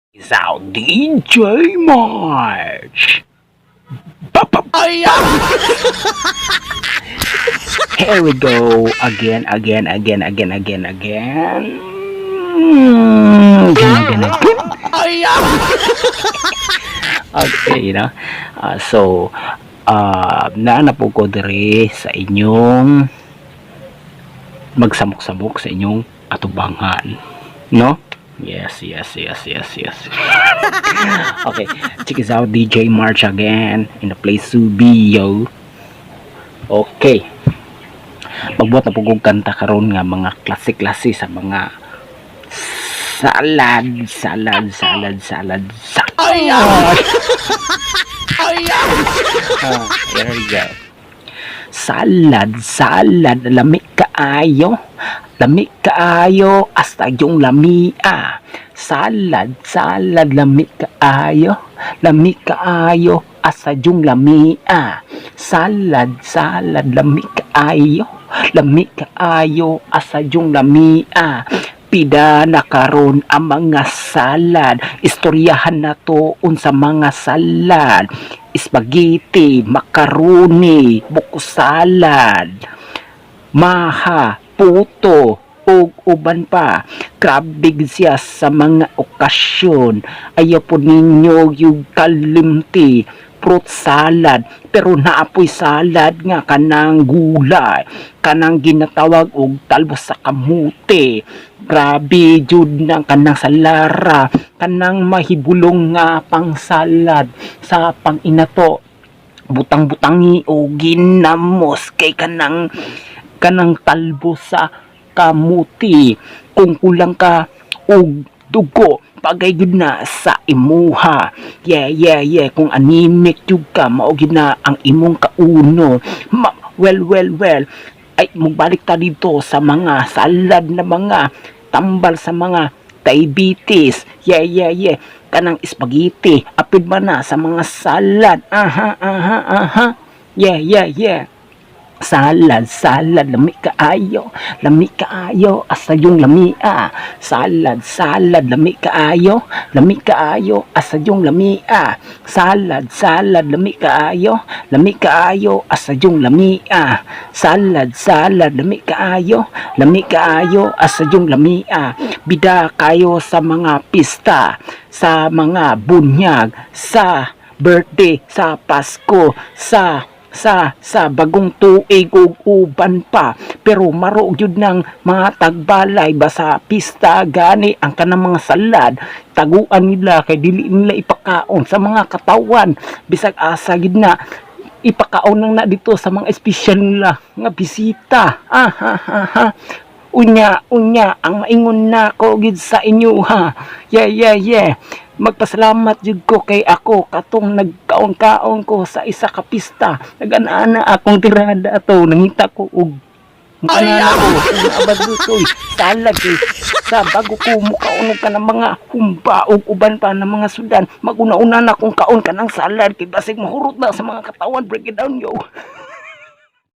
Is out DJ March. Ay! Here we go again, again, again, again, again, again. Again, again, again. Ay! Okay. So, naa na po ko diri sa inyong magsamok-samok sa inyong atubangan. No? Yes. Okay, check this out, DJ March again in the place to be, yo. Okay. Magbuhat na po kong kanta karon nga mga klase-klase sa mga salad, salad, salad, salad, salad. Ay! Ay! Ah, here we go. Salad, salad, lami kaayo. Lami kaayo, hasta yung lamia. Salad, salad, lami kaayo. Lami kaayo, asa yung lamia. Salad, salad, lami kaayo. Lami kaayo, asa yung lamia. Pida na karon ang mga salad. Istoryahan na to unsa mga salad: spaghetti, macaroni, buko salad, maha, puto, ug uban pa. Grabe gid siya sa mga okasyon. Ayaw po ninyo yung kalimti fruit salad, pero naapoy salad nga kanang gulay, kanang ginatawag og talbos sa kamuti. Grabe jud nang kanang salara, kanang mahibulong nga pang salad sa pang inato, butang-butangi o ginamos kay kanang kanang talbo sa kamuti. Kung kulang ka og dugo, bagay gyud na sa imuha. Yeah. Kung anemic jud ka, mao gyud na ang imong kauno. Well, well, well, ay mugbalik ta dito sa mga salad na mga tambal sa mga diabetes. Yeah. Kanang spaghetti, apid man na sa mga salad. Aha. Yeah. Salad, salad, lami kaayo, lami kaayo, asa yung lamia. Salad, salad, lami kaayo, lami kaayo, asa yung lamia. Salad, salad, lami kaayo, asa yung lamia. Salad, salad, lami kaayo, asa yung lamia. Bida kayo sa mga pista, sa mga bunyag, sa birthday, sa Pasko, sa bagong tuig ug uban pa, pero maro gyud ng mga tagbalay ba sa pista gani ang kanang mga salad, taguan nila kay dili nila ipakaon sa mga katawan. Bisag asa gyud na ipakaon lang na dito sa mga espesyal nila nga bisita. Ah ha ha ha. Unya, unya, ang maingon na ko gid sa inyo ha. Yeah. Magpasalamat jud ko kay ako katong nagkaon-kaon ko sa isa ka pista. Nag-ana akong tirada ato, nangita ko og Ana ko, abad ko salad kay sa bago ko mukaon ka ng mga humba ug uban pa ng mga sudan. Maguna-una na kong kaon ka ng salad kay basig mahurot na sa mga katawan. Break it down, yo.